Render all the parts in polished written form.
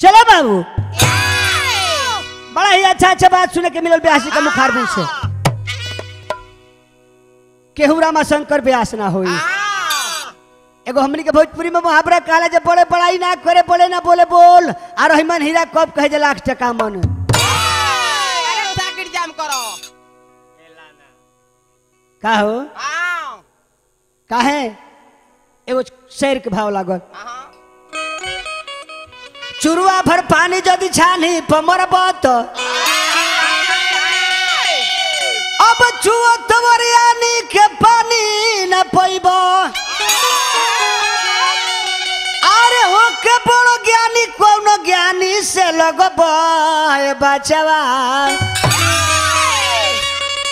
चलो बाबू, बड़ा ही अच्छा अच्छा बात सुने के मिलल ब्यासी के मुखारबिंद से। केहू रामा शंकर ब्यास ना होई। एगो हमनी के भोजपुरी में मुहावरा कहला जे बड़े बड़ाई ना करे बोले ना बोले बोल, आ रहीमन हीरा कब कहे जे लाख टका मन। अरे साकिट जाम करो का हो काहे एगो शेर के भाव लागल। चुरुआ भर पानी जदि छानी पमर बत, अब चुअत वरियानी के पानी न पैब। अरे हो के बड़ो ज्ञानी कौनो ज्ञानी से लगब बचवा,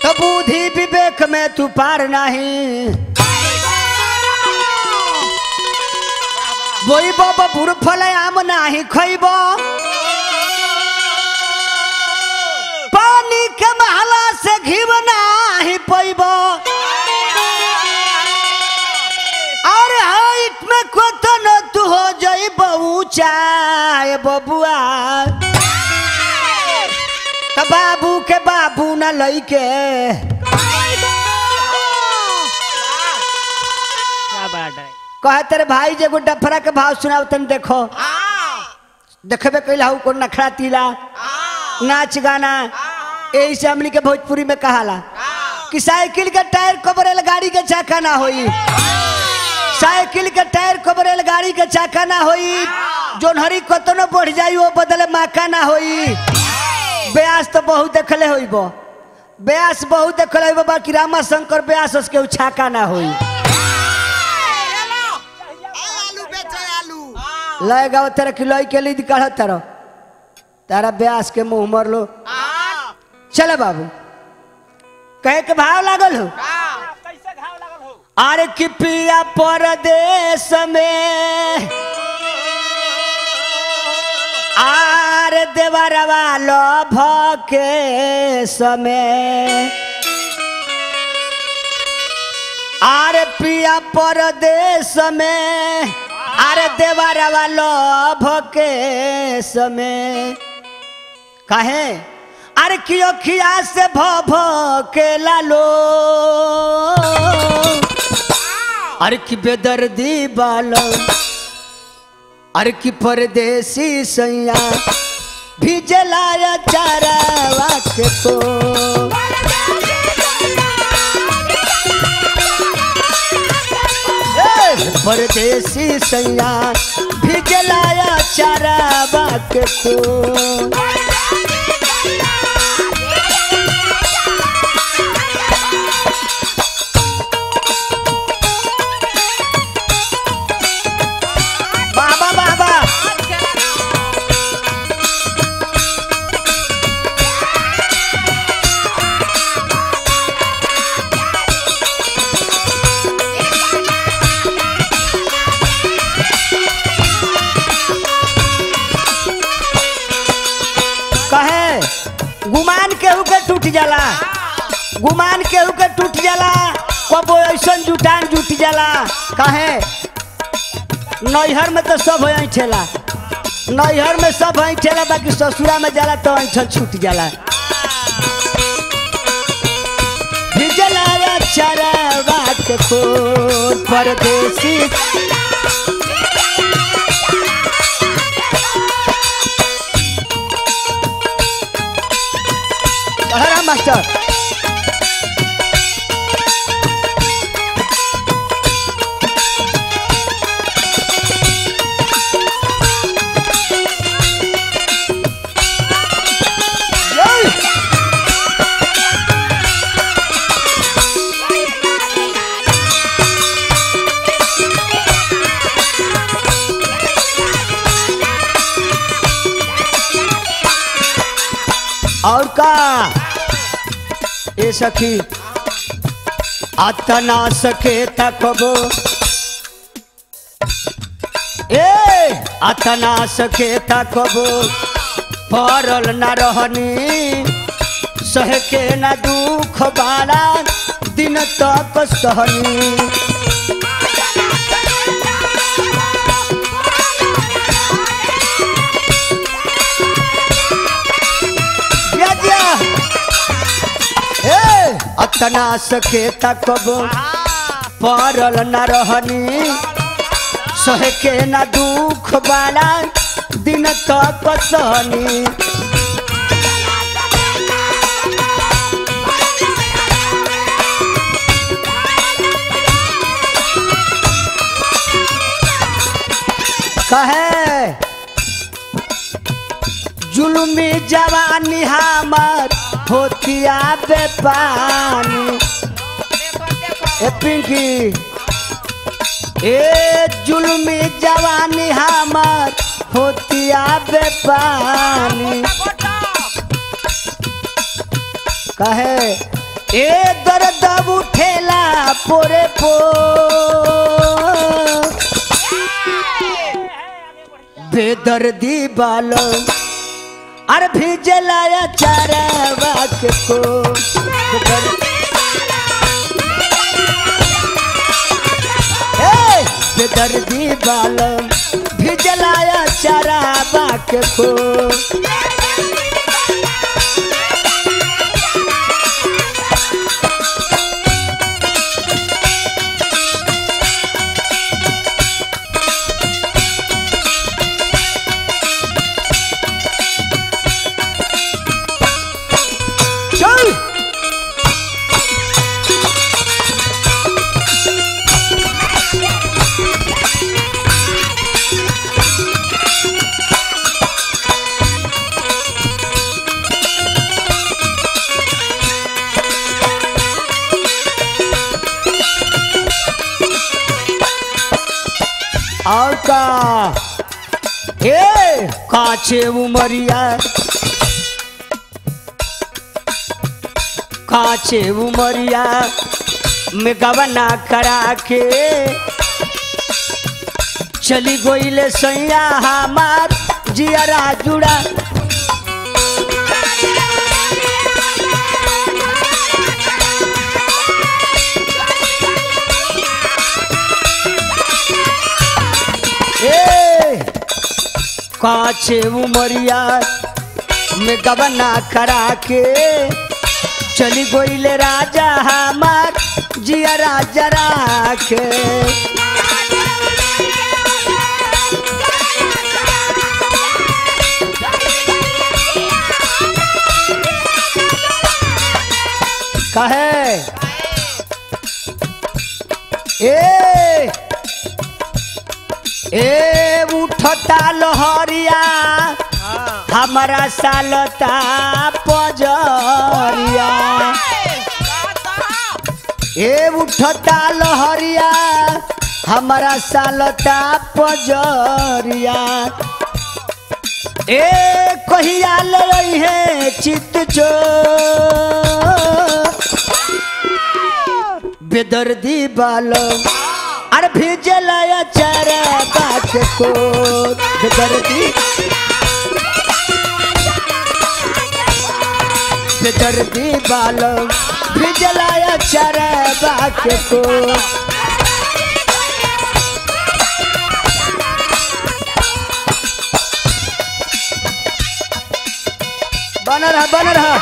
तो बुद्धि विवेक में तू पार नहीं। बोइब बबुर फल आम नाही खइब, पानी के महला से घीव नाही पैब। अरे हाइट में कोतन तू हो जइब ऊंचा बबुआ, त बाबू के बाबू न लइके। कहे तेरे भाई जे डफरा के भाव सुनाओ तन देखो, देखबे कैला हूँ को नखरा तीला नाच गाना। यही से हमनी के भोजपुरी में कहाला कि साइकिल के टायर को रेलगाड़ी के चाका ना होई, साइकिल के टायर को रेलगाड़ी के चाका ना होई, जोनहरी कतनो बढ़ जाई वो बदले माका ना होई। ब्यास तो बहुत देखले होइबो, ब्यास बहुत देखले होइबो, बाकी रामा शंकर ब्यास के छाका ना होई। लय गाओ तेरा कि लय के लिए काढ़ तारो तारा ब्यास के मुंह मर लो। चले बाबू, कहे के भाव लागल हो। अरे कि पिया परदेश में आर देवरवा लभ के समय, आर पिया परदेश में अरे देवरवा लभ के समय। काहे अरे कियो खिया से भ के लालो, अरे कि बेदर्दी बालो, अरे कि परदेसी सैया भिजलाया चारावा के को। परदेसी सैया भिजलाया चारावा के को। बाबा बाबा गुमान केहू के टूट जाला, गुमान केहू के टूट जाला, कबो ऐसा जुटान जुट जाला। काहे नैहर में तो सब ऐठेला, नैहर में सब ऐठेला, बाकी ससुरा में जाला तो ऐठल छूट जाला। भिजलाया चरवा के कोर परदेसी मास्टर। और का ए सखी अतना सके तकबो, ए अतना सके तकबो परल न रहनी, सह के न दुख बाड़ा दिन तक सहनी। अतना सके तकब परल न रहनी सहे के न दुख बाला दिन तक सहनी। कहे जुलमी जवानी हमार होतिया बेपानी। ए पिंकी ए जुलमी जवानी हमार होतिया बेपानी। कहे ए दर्द उठेला पोरे पो बेदर्दी बालो अरे भिजलाया चरवा के को। ए बेदर्दी बालो भिजलाया चरवा के को। और का ए काचे उमरिया काचे उमरिया में गवना करा के चली गोइले सैया हमार जियरा जुड़ा। काचे उमरिया में गवना करा के चली गोइले राजा हमार जियरा जरा के। कहे ए ए उठता लहरिया हमारा सालता पजरिया। ए उठता लहरिया हमारा सालता पजरिया। ए कहिया लई है चित चो बेदर्दी बालो अरे भिजलाया चरवा के को। बेदर्दी बेदर्दी बालो भिजलाया चरवा के को। बन रहा बन रहा।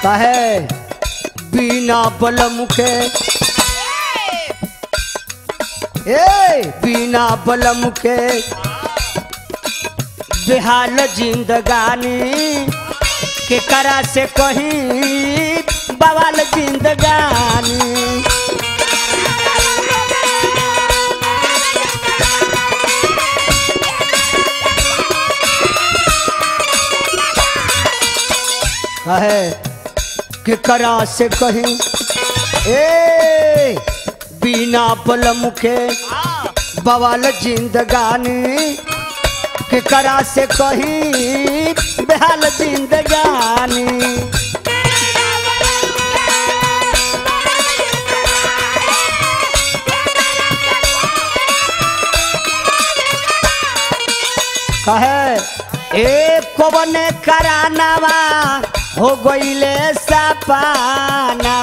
कहे बिना बलम के ए बिना बलम के बेहाल जिंदगानी के करा से कहीं बवाल जिंदगानी। कहे के करा से कहीं ए बिना बलम के बवाल जिंदगानी के करा से कहीं बेहाल जिंदगानी। कहे ए कवन करानावा हो गईले सपाना,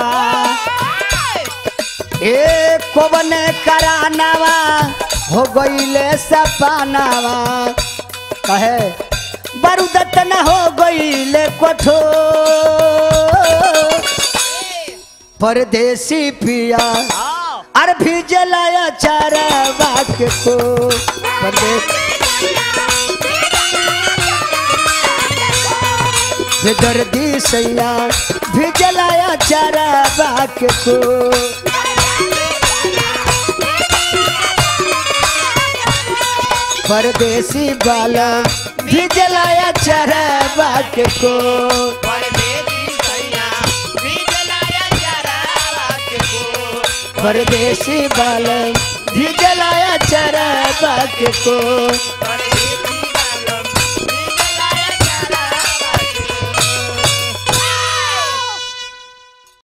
ए कवन करानावा हो गईले सपानावा। कहे बारूद न हो गईले कठोर परदेसी पिया अरे भिजलाया चारा के को परदेसी बेदर्दी सैया भिजलाया चारा बाक को। परदेसी बाला भिजलाया चारा बाक को। परदेसी बाला भिजलाया चारा बाक को।